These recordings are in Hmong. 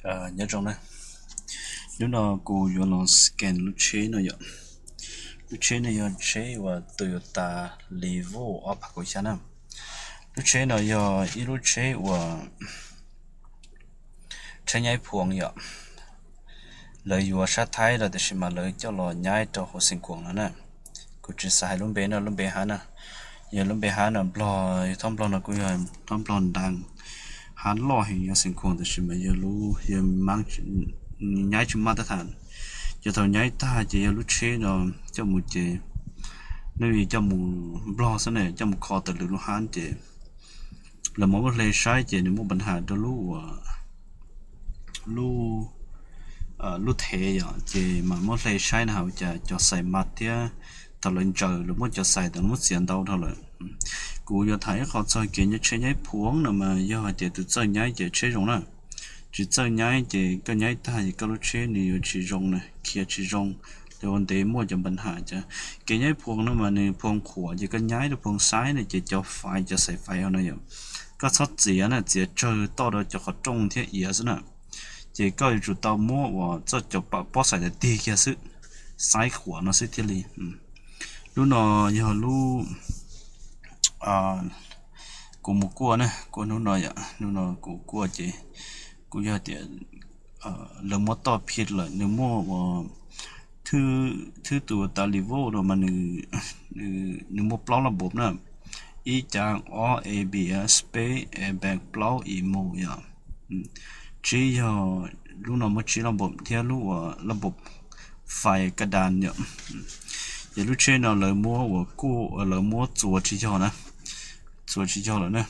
Nyob zoo na, hnub no kuv yuav los scan lub tsheb no yom. Lub tsheb no yog tsheb uas Toyota Revo ob phav kaum xya na. Lub tsheb no yog ib lub tsheb uas tsheb nyaib phuam yom. Lawv yuav sab Thaib los tiam sis mas lawv coj los nyaib rau hauv Xeev Khuam no na. Kuv tsis xav hais lub npe no, lub npe hab na. Yog lub npe hab no Nplog, yog thab Nplog no kuj yog thab Nplog ntaag, hab loj heev yog Xeev Khuam, tiam sis mas yog lub, yog nyaib tsis maj tab tham. Ces thaum nyaib tag ces yog lub tsheb no coj mus ces, nej coj mus Nplog xwb ne, coj mus kho tawm lwm lub hab ces lawv mam muab hle saib ces nws muaj npa nham rau lub, lub, lub thev yom, ces mam muab hle saib na has cas cov xais mas thiab. Thaum lawv ntsaws lawv muab cov xais tau muab txiav ntau dhau lawm. Kuv yuav tham ib qho txog kev nyaib tsheb nyaib phuam no mas yog hais tias tus txawj nyaib ces tsheb zoo na. Tsis txawj nyaib ces koj nyaib tag ces koj lub tsheb nws yuav tsis zoo na, khiav tsis zoo, yog ua ntev muaj cov npa nham. Kev nyaib phuam no mas nws phuam qhuav ces koj nyaib rau phuam saib no ces cov fais, cov xais fais hauv no yom, koj txhob txiav na, txiav tsawg toj rau cov qhov rooj thiab iav xwb na. Ces koj yuav tsum tau muab uas txoj cov pob xais tas tig kiag xwb, saib qhuav no xwb thiaj li. Lub no yog lub kuv mus kuaj na, kuaj hnub no yom, hnub no kuv kuaj ces kuj yog tias lawv muab toj phij lawm, nws muaj uas thwb tus tas Revo no mas nws muaj plaub laj npob na, ib cav ob ABS, peb airbag, plaub imo yom, tsib yog lub no muaj tsib laj npob thiab lub uas laj npob fais ka das yom. Ces lub tsheb no lawv muab uas kuaj, lawv muab txuas tsis yog na, txuas tsis yog lawm na.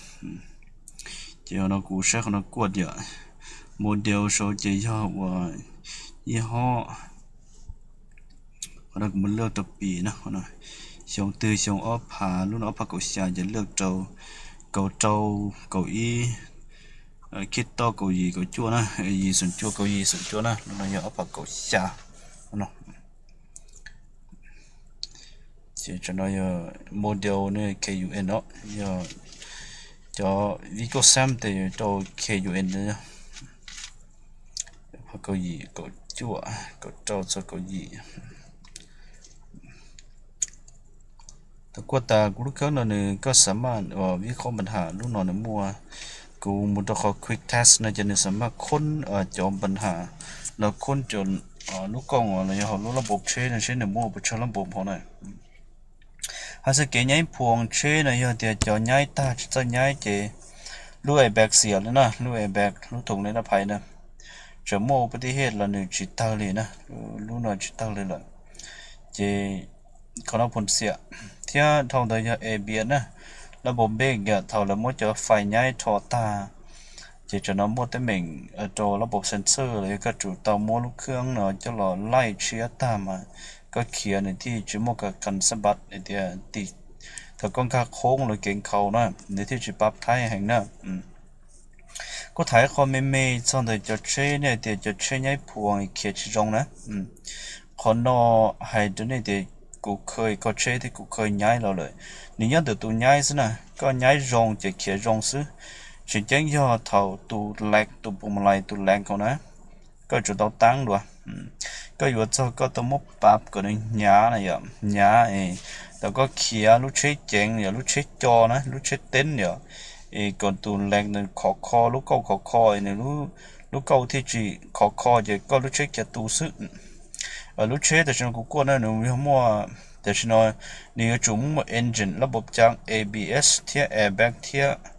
Ces no kuv saib qhov no kuaj yom, model sau ces yog uas ib hob, qhov no kuv mus lwaj rau pim na, xyoo twg xyoo ob phav, lub no ob phav kaum xya ces lwaj rau kaum rau, kaum ib, khib toj kaum yim kaum cuaj na, yim xoom cuaj kaum yim xoom cuaj na, lub no yog ob phav kaum xya no. Ces tam no yog model ne KUN no, yog cov vehicle sam tes rau KUN no. Kaum yim, kaum cuaj, kaum rau txog kaum yim. Thaum kuaj tas kuv lub khab no nws koj xav maj vib khob npa nham lub no nws muaj. Kuv mus rau qhov quick test no ces nws xav maj khoob cov npa nham los khoob cov lub kooj los yog hauv lub laj npob tsheb no seb nws muaj pes tsawg laj npob hauv na. Hais txog kev nyaib phuam tsheb no yog tias cov nyaib tag tsis txawj nyaib ces lub airbag xiam li na, lub airbag lub thoom li dab phais na, tseem muaj ua pab tib hej los nws tsis tawg li na, lub no tsis tawg li lawm. Ces qhov no phuam xiam thiab dhau ntawd yog ABS na, laj npob npej yom, thaum lawv muab cov fais nyaib rho tag ces tam no muaj teeb meem rau laj npob sensor los yog koj tsum tau muab lub khab no coj los laij tshiab tag mas koj khiav nws thiaj tsis muaj kas kas xab npab hais tias thaum koj nkag khoob los kev nkhaus na, nws thiaj tsis pab thaib heev na. Kuj tham ib qho me me txog ntawm cov tsheb, nej hais tias cov tsheb nyaib phuam khiav tsis zoo na. Qhov no hais rau nej tias kuv kha kho tsheb thiab kuv kha nyaib los lawm, nws nyob ntawm tus nyaib xwb na. Koj nyaib zoo ces khiav zoo xwb. Tseem ceeb yog thaum tus lek, tus pus mas lais tus lek hauv na, koj tsum tau taab dua. Koj yuav txog koj tau muab pab kom nws hnyav na yom, hnyav es thaum koj khiav lub tsheb ceev yom, lub tsheb co na, lub tsheb teeb yom, es kom tus lek nws khov kho, lub kauj khov kho es nws lub kauj thiaj tsis khov kho ces koj lub tsheb khiav tu xwb. Lub tsheb tam sim no kuv kuaj na nws yog muaj, tam sim no nws yuav tsum muaj engine, laj npob cav, ABS thiab airbag thiab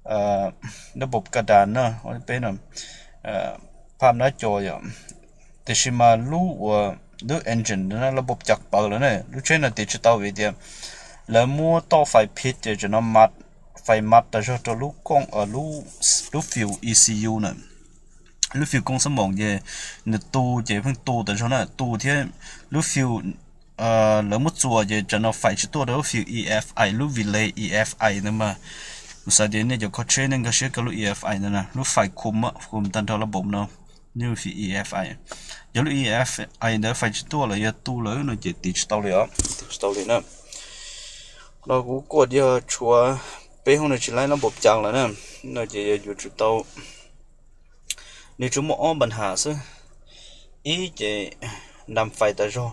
laj npob kas das na, peb no phab nab co yom. Tiam sis mas lub uas lub engine na laj npob cav pawv lawm na, lub tsheb no tiv tsis tau vim tias lawv muab toj fais phij ces tam no mas fais mas tas zog rau lub kooj, lub fiu ECU na, lub fiu kooj xab moos ces nws tu ces pheej tu tas zog na, tu thiab lub fiu lawv muab txuas ces tam no fais tsis tuaj rau lub fiu EFI, lub relay EFI ntawd mas kuv xav tias nej cov kho tsheb nej nkag siab kawg lub EFI ntawd na, lub fais khum, khum tag nrho laj npob no, fiu EFI. Yog lub EFI ntawd fais tsis tuaj lawm, yog tu lawm no ces tiv tsis tau li os, tiv tsis tau li na. No kuv kuaj yog tshuav peb hoob no tsis laib laj npob cav lawm na, no ces yog yuav tsum tau Nws tsuas muaj ob npa nham xwb. Ib ces nram fais tas zog,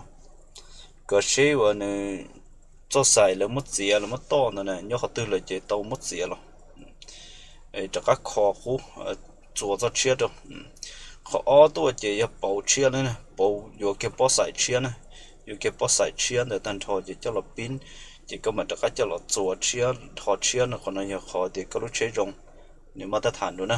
kov seb uas nws txoj xais lawv muab txiav lawv muab toj ntawd na nyob qhov twg lawm ces tau muab txiav los rov qab kho qub, txuas txoj tshiab rau. Qhov ob tuaj ces yog pauv tshiab na, pauv yuav kiag pob xais tshiab na, yuav kiag pob xais tshiab ntawd tag nrho ces coj los pib, ces koj mam rov qab coj los txuas tshiab, ho tshiab no qhov no yog qhov tias koj lub tsheb zoo nws maj tab tham dua na.